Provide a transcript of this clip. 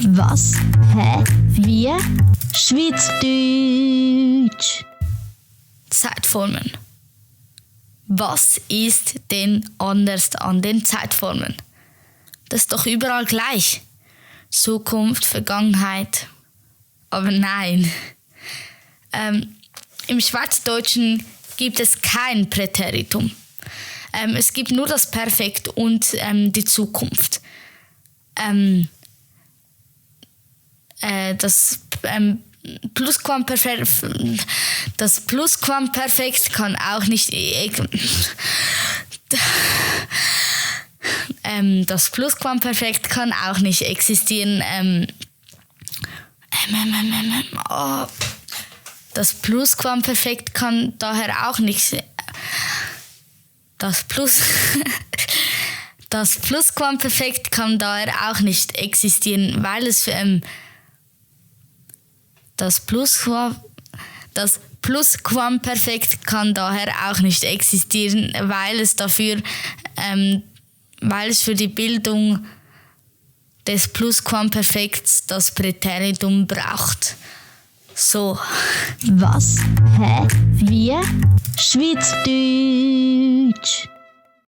Was? Hä? Wie? Schweizerdeutsch. Zeitformen. Was ist denn anders an den Zeitformen? Das ist doch überall gleich. Zukunft, Vergangenheit. Aber nein. Im Schweizerdeutschen gibt es kein Präteritum. Es gibt nur das Perfekt und die Zukunft. Das Plusquamperfekt kann auch nicht das Plusquamperfekt kann auch nicht existieren. Das Plusquamperfekt kann daher auch nicht das Plusquamperfekt kann daher auch nicht existieren, weil es das Plusquamperfekt kann daher auch nicht existieren, weil es für die Bildung des Plusquamperfekts das Präteritum braucht. So. Was? Hä? Wie? Schweizerdeutsch.